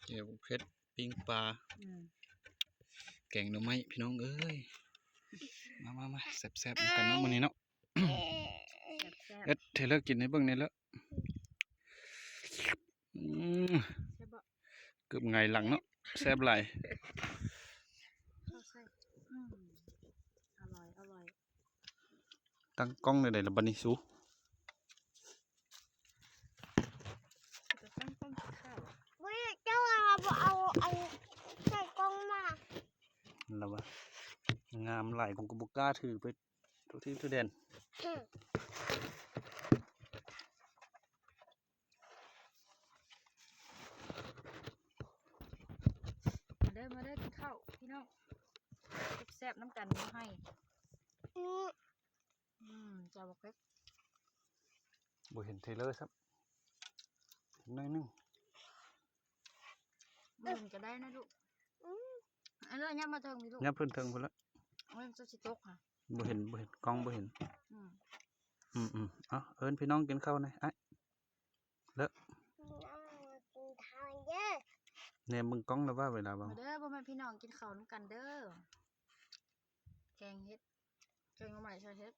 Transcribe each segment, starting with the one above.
ແຈ່ວເຜັດ ປີ້ງປາ ອືມ ແກງໜໍ່ໄມ້ ພີ່ນ້ອງເອີຍ. ມາໆໆ ແຊບໆນຳກັນເນາະ ມື້ນີ້ເນາະ. ແຊບໆ ເຮັດໃຫ້ເລີກກິນໃຫ້ເບິ່ງແດ່ເລີກ. ອືມ ແຊບບໍ່? ເກືອບຫງາຍຫຼັງເນາະ. ແຊບຫຼາຍ. ເຂົ້າໃສ່ ອືມ ອະລ່ອຍ ອະລ່ອຍ. ຕັ້ງກ້ອງແນວໃດລະບັດນີ້ສູ? ຕັ້ງກ້ອງກິນເຂົ້າ. ບໍ່ ເຈົ້າວ່າບໍ່ເອົາອັນໃສ່ກ້ອງມາ. ລະວ່າງາມຫຼາຍ ກູກໍບໍ່ກ້າຖືໄປທົ່ວທີ່ທົ່ວແດນ. ມາເດີ ມາເດີ ກິນເຂົ້າພີ່ນ້ອງ ແຊບໆນຳກັນຢູ່ໄຮ່. ອືມ ອືມ ເຈົ້າບັກເພັດ ບໍ່ເຫັນເທເລີຊ້ຳ ໜ້ອຍໜຶ່ງ. ບໍ່ເຫັນກໍໄດ້ນະລູກ. ອືມ ອັນນັ້ນຍັບມາເທິງນີ້ລູກ ຍັບຂຶ້ນເທິງພຸ້ນລະ. ໂອ້ຍ ມັນຈະຊິຕົກຫະ. ບໍ່ເຫັນ ບໍ່ເຫັນ ກ້ອງບໍ່ເຫັນ. ອືມ ອືມໆ ເອົາ ເອີ້ນພີ່ນ້ອງກິນເຂົ້າແດ່ ອ້າຍ. ເລີກ ກິນເຂົ້າເດີ ແນມເບິ່ງກ້ອງລະວ່າເວລາເວົ້າ. ມາເດີ ພໍ່ແມ່ພີ່ນ້ອງ ກິນເຂົ້ານຳກັນເດີ. ແກງເຫັດ ແກງໜໍ່ໄມ້ໃສ່ເຫັດ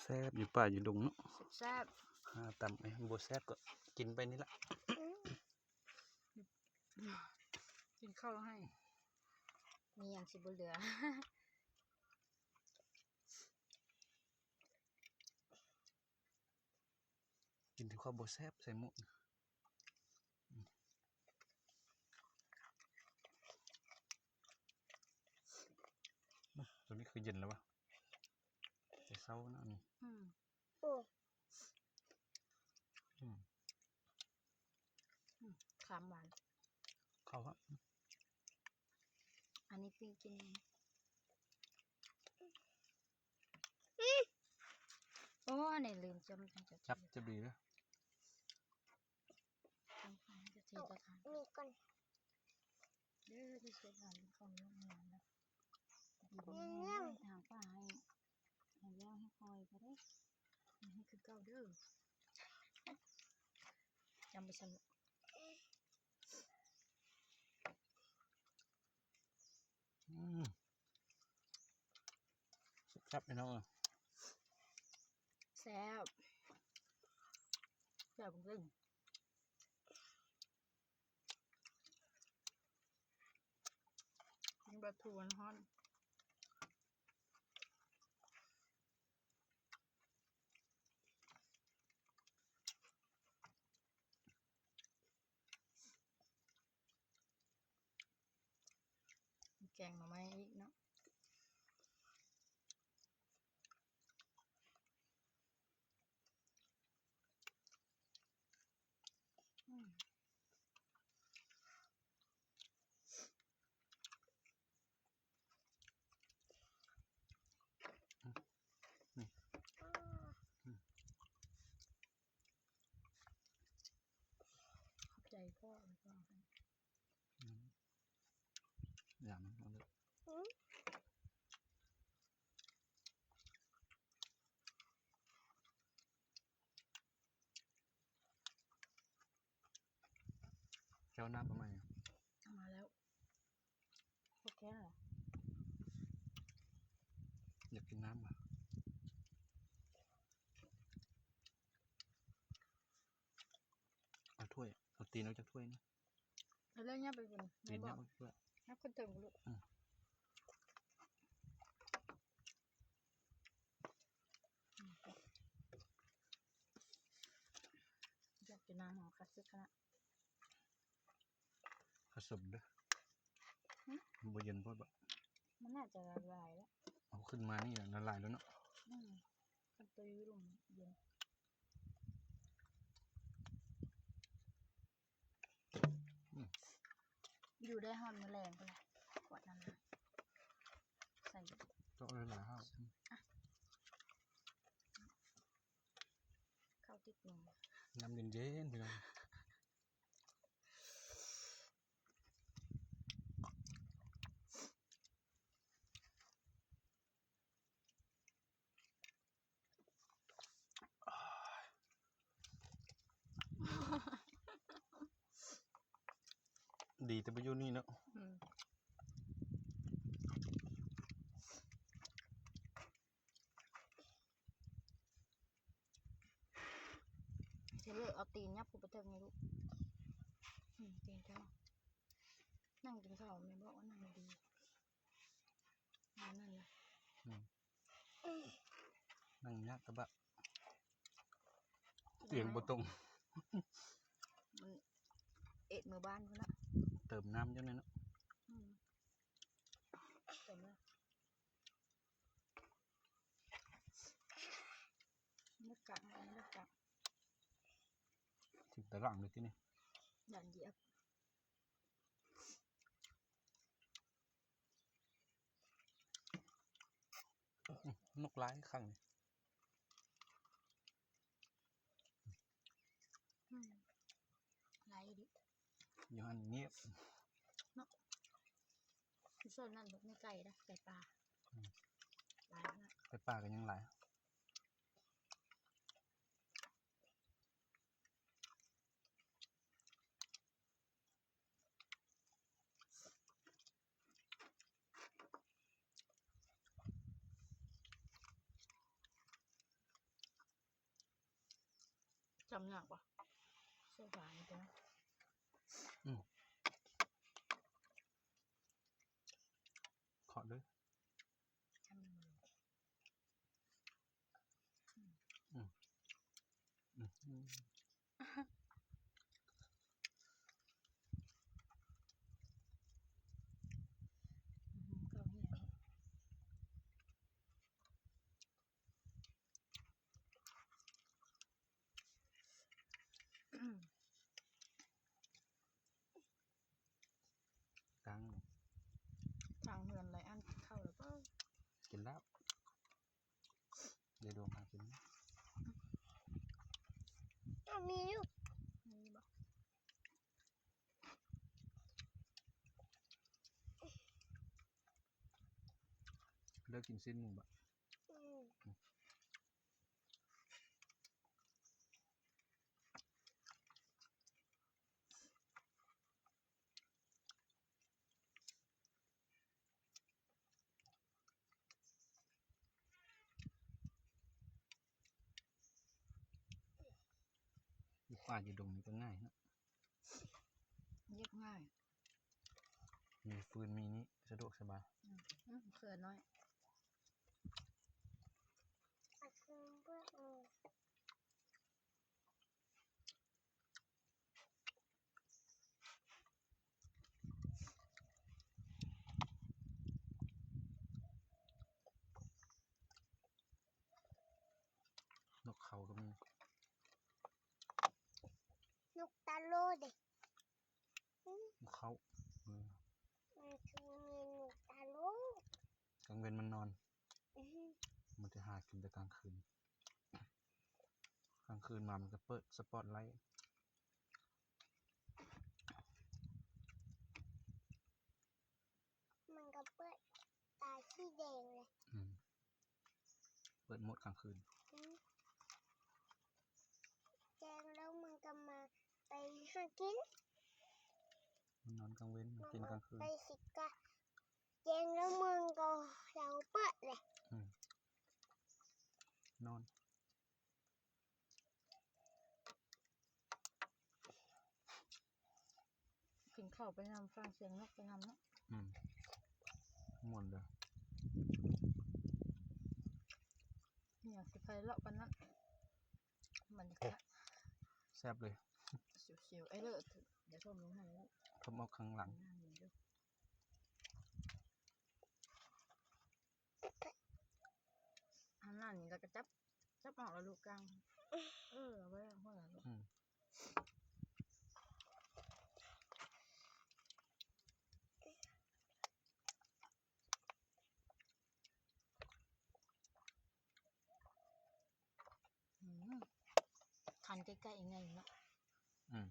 ແຊບໆ ຢູ່ປ່າຢູ່ດົງເນາະ. ແຊບໆ ຫາຕຳ ເອີ ບໍ່ແຊບກໍກິນໄປນີ້ລະ. ອືມ ກິນເຂົ້າໃຫ້ ມີຫຍັງຊິບໍ່ເຫຼືອ. ກິນຄືເຂົ້າບໍ່ແຊບໃສ່ໝົດ. ອືມ ໂຕນີ້ຄືເຢັນແລ້ວວະ ແຕ່ເຊົ້ານະນີ້. ອືມ ໂອ້ ອືມ ອືມ ຄາມຫວານ ເຂົ້າຫະ. ອັນນີ້ປີ້ງກິນ ອືມ ໂອ້ ອັນນີ້ລືມຈ້ຳ ຈັບ ຈັບດີເດີ. ນີ້ກ່ອນ ເດີ ທີ່ສຸດແລ້ວ ເຂົ້າໂຮງຮຽນແລ້ວ ດີແລ້ວ ຫາປາໃຫ້ ໃຫ້ແລ້ວໃຫ້ຄ່ອຍກໍໄດ້ ໃຫ້ຄືເກົ່າເດີ ຈຳໄປຊັ້ນ. ອືມ ແຊບໆ ພີ່ນ້ອງເອີຍ ແຊບ ແຊບເບິ່ງ ກິນປາທູຮ້ອນໆ. ແກງໜໍ່ໄມ້ອີກເນາະ. ອືມ ອືມ ນີ້ ອືມ ຂອບໃຈພໍ່ ອືມ ຢ່າມັນ ເອົາເລີຍ ອືມ ເຈົ້ານ້ຳເອົາມາຍັງ? ເອົາມາແລ້ວ. ບໍ່ແກ້ວ ຢາກກິນນ້ຳຫວາ? ເອົາຖ້ວຍ ເອົາຕີນອອກຈາກຖ້ວຍນະ. ເອົາເລີຍ ຫຍັບໄປພຸ້ນ ຕີນຫຍັບອອກຈາກຖ້ວຍ ຫຍັບຂຶ້ນເທິງລູກ. ອືມ ຢາກກິນນ້ຳ ເຮົາຄັດສຸດຂະໜາດ. ຜະສົມເດີ. ຫຶ? ມັນບໍ່ເຢັນໂພດບໍ? ມັນໜ້າຈະລະລາຍແລ້ວ. ເອົາຂຶ້ນມານີ້ລະລາຍແລ້ວເນາະ. ອືມ ຄັນໂຕຢູ່ລຸ່ມເຢັນ. ອືມ ຢູ່ໄດ້ຮອດມື້ແລງພຸ້ນລະ ຂວດນັ້ນນະ ໃສ່ ເຈາະຫຼາຍໆ ຮອດ ອະ ເຂົ້າຕິດມື ນ້ຳເຢັນໆ ພີ່ນ້ອງ. ອາຍ ອ ດີແຕ່ບໍ່ຢູ່ນີ້ເນາະ. ອືມ ຊິເລີກເອົາຕີນຫຍັບຂຶ້ນໄປເທິງນີ້ລູກ. ອືມ ຕີນເຈົ້າ ນັ່ງກິນເຂົ້າ ແມ່ບອກວ່ານັ່ງດີ ອັນນັ້ນລະ. ອືມ ນັ່ງຍາກກະບະ ຕຽງບໍ່ຕົງ ມັນເອດມື້ບ້ານພຸ້ນນະ. ເຕີມນ້ຳຢູ່ນີ້ເນາະ. ອືມ ເຕີມແລ້ວ ເລີກກະ ເລີກກະ ຖິງຕາຫຼັງເລີຍຕິນີ້ ຢ້ານຢຽບ. ອືມ ນົກຫຼາຍຄັກນີ້. ອືມ ຫຼາຍອີ່ຫຼີ ຢູ່ຫັ້ນງຽບເນາະ. ຢູ່ໂຊນນັ້ນບໍ່ມີໄກ່ນະ ໄກ່ປ່າ. ອືມ ຫຼາຍນະ ໄກ່ປ່າກະຍັງຫຼາຍ. ຈຳຍາກບໍ່? ໃສ່ຝານີ້ເດີ. ອືມ ເຄາະເດີ. ອືມ ອືມ ອືມ ອືມ ເຂົ້າເຫື່ອ. ກາງ ກາງເຮືອນໄລອັນກິນເຂົ້າແລ້ວບໍ່? ກິນແລ້ວ ຍາຍດວງຫາກິນ. ອ້າວ ມີຢູ່ ມີບໍ່? ເລີກກິນຊີ້ນໝູບໍ່? ອືມ ຢູ່ປ່າຢູ່ດົງນີ້ກະງ່າຍເນາະ. ຮຽບງ່າຍ ມີຟືນມີນີ້ສະດວກສະບາຍ. ອືມ ອືມ ເຂື່ອນ້ອຍ ນົກເຂົາກະມີ ນົກຕາໂລເດ. ອືມ ເຂົາ ເອີ ມັນຄືແມ່ນນົກຕາໂລ. ກາງເວັນມັນນອນ. ອືມ ມັນຈະຫາກິນແຕ່ກາງຄືນ. ກາງຄືນມາມັນກະເປີດສະປອດໄລ. ມັນກະເປີດຕາສີແດງເລີຍ. ອືມ ເປີດໂໝດກາງຄືນ. ອືມ ແຈ້ງແລ້ວມັນກະມາໄປຫາກິນ. ມັນນອນກາງເວັນ ມັນກິນກາງຄືນ. ໄປຊິກະ ແຈ້ງແລ້ວມັນກະເຊົາເປີດເລີຍ. ອືມ ນອນ. ກິນເຂົ້າໄປນຳ ຟັງສຽງນົກໄປນຳເນາະ. ອືມ ມ່ວນເດີ. ມີຫຍັງຊິໄພເລາະປານນັ້ນ ບັນຍາກາດ. ແຊບເລີຍ. ຊິວໆ ເອີ ເລີດ ດຽວຖົມລົງໃຫ້ ຖົມອອກຂ້າງຫຼັງ. ອັນນັ້ນນີ້ລະກະຈັບ ຈັບອອກລະລູກກາງ. ເອີ ເອົາໄວ້ເອົາໄວ້ລະລູກ. ອືມ ອືມ ຄັນໃກ້ໆ ງ່າຍເນາະ. ອືມ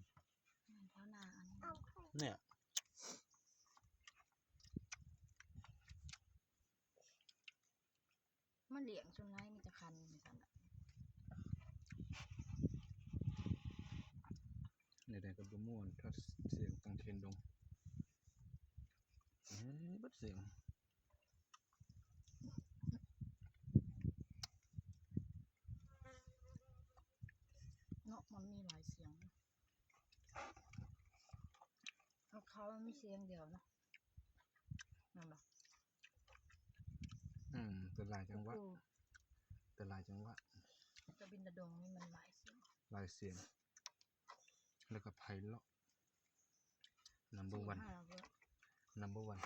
ແມ່ນ ເພາະໜ້າອັນນີ້ ເອົາໄຂ່ ເນີ້ຍ ມັນລ້ຽງສ່ວນຫຼາຍມີແຕ່ຄັນຈັ່ງຊັ້ນລະ. ແນວໃດກະບໍ່ມ່ວນ ຖ້າສຽງກາງເຄນດົງ. ເອີ ເບິດສຽງ ເນາະ ມັນມີຫຼາຍສຽງ ເອົາເຂົ້າມັນມີສຽງດຽວເນາະ ແມ່ນບໍ່? ອືມ ເປັນຫຼາຍຈັງຫວະ ໂອ້ ເປັນຫຼາຍຈັງຫວະ ຕະບິນຕະດົງນີ້ມັນຫຼາຍສຽງ ຫຼາຍສຽງ ແລ້ວກໍໄພເລາະ number one number one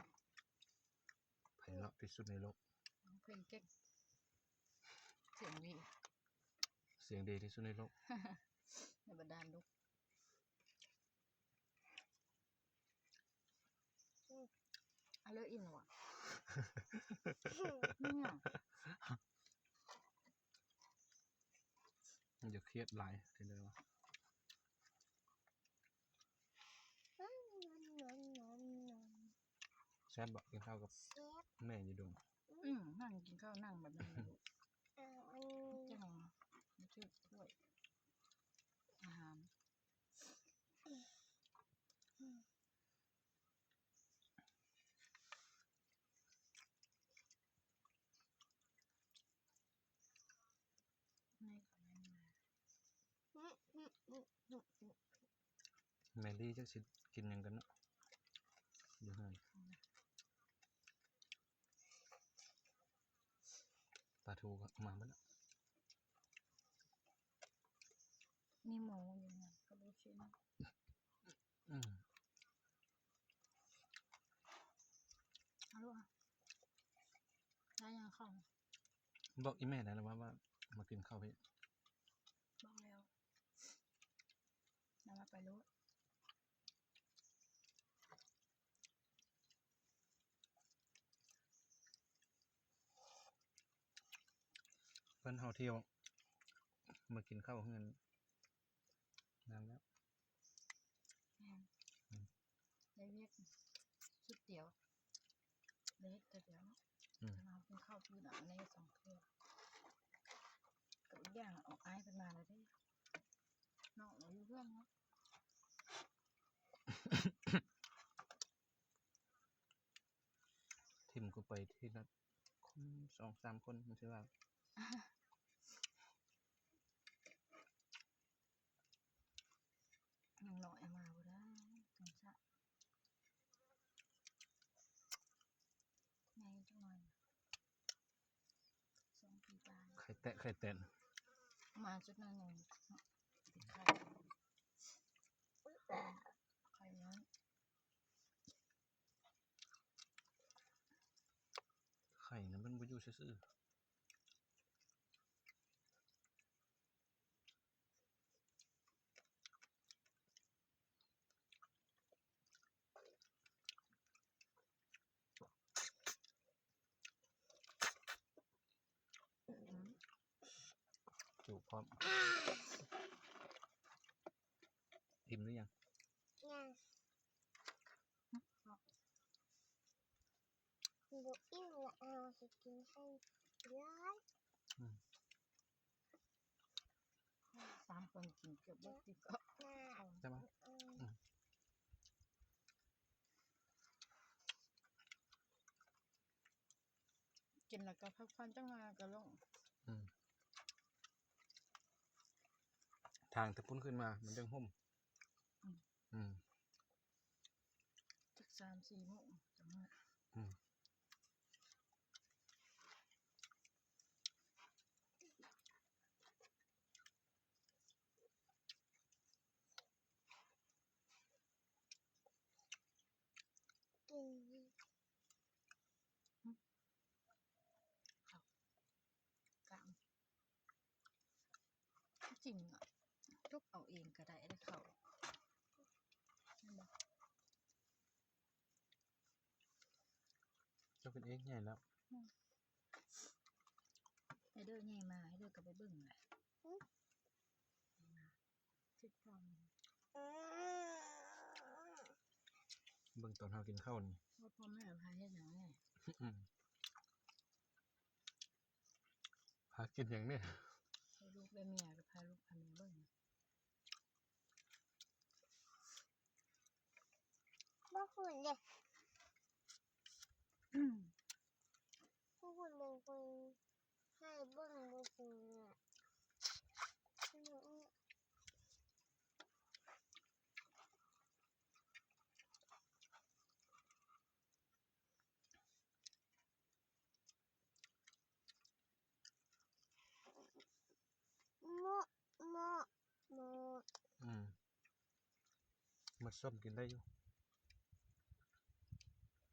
ໄພເລາະທີ່ສຸດໃນໂລກ ຮ້ອງເພງເກັ່ງ ສຽງດີ ສຽງດີທີ່ສຸດໃນໂລກ ໃນບັນດາລູກ. ອາເລີອີ່ຫຍັງວະ ຢ່າຄຽດຫຼາຍເດີວ່າ ແຊບບໍ່? ກິນເຂົ້າກັບແມ່ຢູ່ດົງ ອືມ ນັ່ງກິນເຂົ້ານັ່ງແບບນັ້ນແຫຼະລູກ ເອີ ອັນນີ້ ຈັງບໍ່ຖືກຖ້ວຍອາຫານ. ແມລີຈັກຊິກິນຫຍັງກັນເນາະ ຢູ່ເຮືອນ ປາທູກໍມາໝົດລະ ມີໝູຢູ່ຫັ້ນກັບລູກຊິ້ນ ອືມ ເອົາລູກ ໄດ້ຍັງເຂົ້າ ບອກອີ່ແມ່ໄດ້ລະວ່າ ວ່າມາກິນເຂົ້າພີ້ ບອກແລ້ວ ແລ້ວວ່າໄປໂລດ. ເພິ່ນເຮົາທ່ຽວມາກິນເຂົ້າເຮືອນນານແລ້ວ ແມ່ນ ອືມ ໄດ້ວຽກຊຸດດຽວ ໄດ້ເຮັດແຕ່ດຽວເນາະ ອືມ ເຮົາກິນເຂົ້າຄືນອັນນີ້ສອງເທື່ອ ກໍອີກຢ່າງອອກອ້າຍເພິ່ນມາແລ້ວເດ້ ນ້ອງເຮົາຢູ່ເຮືອນເນາະ. ຖິ້ມກູໄປທີລະຄົນສອງສາມຄົນ ມັນຊິວ່າ ຍັງນ້ອຍມາບໍ່ໄດ້ ສົງສານ ໃຫຍ່ຈັກໜ່ອຍ ສອງປີປາຍ ໄຂ່ແຕະໄຂ່ແຕນ ມາຈຸດນັ້ນເອງ ໄຂ່ ໄຂ່ນັ້ນ. ໄຂ່ນະມັນບໍ່ຢູ່ຊື່ໆ ຈູບພ້ອມ ອີ່ມຫຼືຍັງ? ຍັງ. ບໍ່ອີ່ມລະ ເອົາຊິກິນໃຫ້ຫຼາຍ. ອືມ ສາມຄົນກິນເກືອບເບິດຕິເກາະ ແຊບບໍ່? ອືມ ອືມ. ກິນແລ້ວກໍພັກຜ່ອນຈັກໜ້ອຍກໍລົງ. ອືມ ທາງແຕ່ພຸ້ນຂຶ້ນມາມັນຈັ່ງຮົ່ມ. ອືມ ອືມ ຈັກສາມສີ່ໂມງຈັ່ງມາ. ອືມ. ກິນ ກາງ ຈິງອະ ຈົກເອົາເອງກໍໄດ້ເດ້ເຂົ້າ ແມ່ນບໍ່? ເຈົ້າກິນເອງໃຫຍ່ແລ້ວ. ອືມ ໄຮເດີໃຫຍ່ມາ ໄຮເດີກໍໄປເບິ່ງແຫຼະ. ອືມ ຕິດຕາມ ເບິ່ງຕອນເຮົາກິນເຂົ້ານີ້ ວ່າພໍ່ແມ່ພາເຮັດຫຍັງແດ່. ອືມ ພາກິນຫຍັງແດ່? ໃຫ້ລູກແລະເມຍ ກໍພາລູກພາເມຍເບິ່ງ. ບໍ່ຫຸ່ນເດ້. ຜູ້ຄົນເບິ່ງເພິ່ນໃຫ້ເບິ່ງບໍ່ເຖິງແຫຼະ. ເມາະ ເມາະ ເມາະ. ອືມ ມັນສົ້ມກິນໄດ້ຢູ່.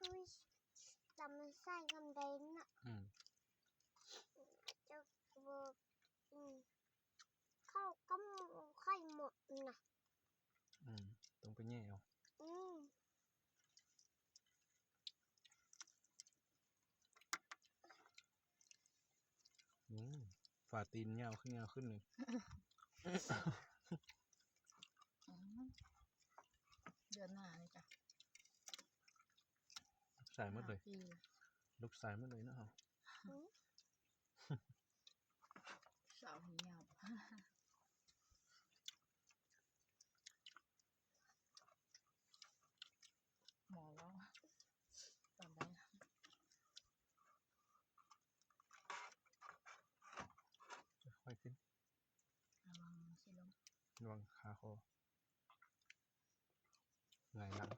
ອຸ້ຍ ຕຳໃສ່ກຳໄດ້ນະ. ອືມ ເຈົ້າບໍ່ ອືມ ເຂົ້າກັບໄຂ່ໝົດນະ. ອືມ ຕ້ອງໄປແຫຍ່ເອົາ. ອືມ ອືມ ຝາຕີນຍາວຂຶ້ນ ຍາວຂຶ້ນນີ້. ອືມ ເດືອນໜ້ານີ້ຈ້ະ ໃສ່ໝົດເລີຍ. ລູກຊາຍໝົດເລີຍເນາະເຮົາ. ອືມ ສາວເຫຍວ ໝໍເວົ້າຕອນໃດ? ຄ່ອຍໆກິນ ລະວັງຊິລົ້ມ ລະວັງຄາຄໍ. ຫງາຍຫຼັງ.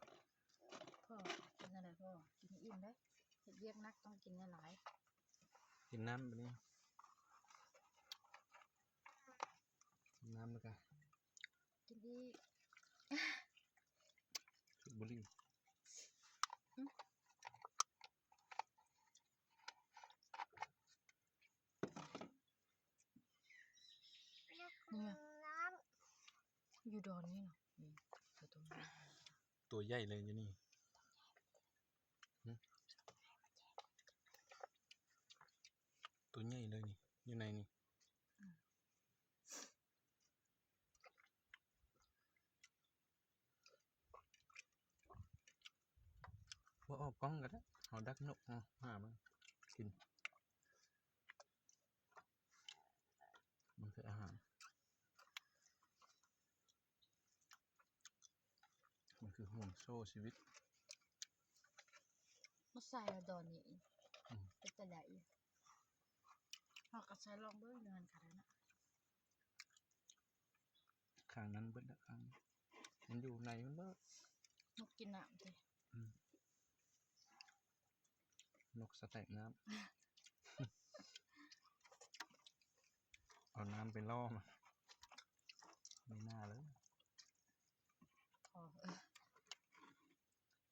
ພໍ ກິນອັນໃດພໍ ກິນໃຫ້ອີ່ມເດີ້. ເຮັດວຽກໜັກຕ້ອງກິນຫຼາຍໆ. ກິນນ້ຳບາດນີ້ ກິນນ້ຳແລ້ວກະກິນອີກ. ສູບບຸຫຼີ່. ອືມ ນີ້ ຢູ່ດອນນີ້ນະ ນີ້ ຕົວໃຫຍ່ເລີຍຢູ່ນີ້. ຫື ຕົວໃຫຍ່ເລີຍນີ້ ຢູ່ໃນນີ້. ອືມ ບໍ່ອອກກ້ອງກໍໄດ້ ເຮົາດັກນົກເນາະ ຫາມາກິນ. ມັນຄືອາຫານ ມັນຄືຫ່ວງໂສ້ຊີວິດ. ມາໃສ່ດອນນີ້ ອືມ ເປັນຕາໄດ້ຢູ່. ເຮົາກໍໃສ່ລອງເບິ່ງ ຢູ່ຫັ້ນກໍໄດ້ເນາະ. ຂ້າງນັ້ນເບິດລະ ຂ້າງມັນຢູ່ໃນມັນເບິດ. ນົກກິນນ້ຳຕິ? ອືມ ນົກສະແຕັກນ້ຳ. ເອົານ້ຳໄປລ່ອມັນ ໄມ່ໜ້າເລີຍ. ພໍ ເອີ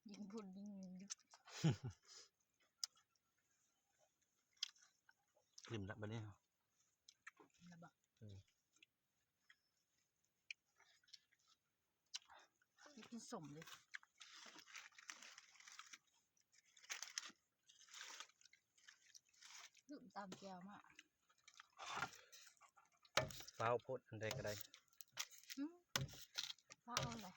ຍິງພຸ້ນຍິງຍິງຢູ່. ອີ່ມລະບາດນີ້ ອີ່ມລະບໍ? ເອີ ຢາກກິນສົ້ມເລີຍ. ລືມຕຳແຈ່ວມາ. ຟ້າວໂພດ ອັນໃດກໍໄດ້. ຫື ຟ້າວອັນໃດ?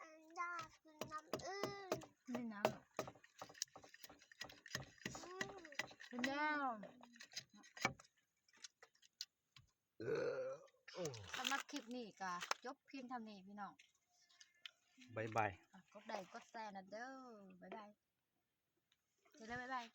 ອັນດາກິນນ້ຳອື່ນ. ມີນ້ຳ. ອືມ ກິນແລ້ວ. ສຳລັບຄລິບນີ້ກໍຈົບພຽງເທົ່ານີ້ພີ່ນ້ອງ. ບາຍບາຍ. ອ່ະ ກົດໄລກົດແຊນະເດີ້. ບາຍບາຍ. ເດີ ບາຍບາຍ.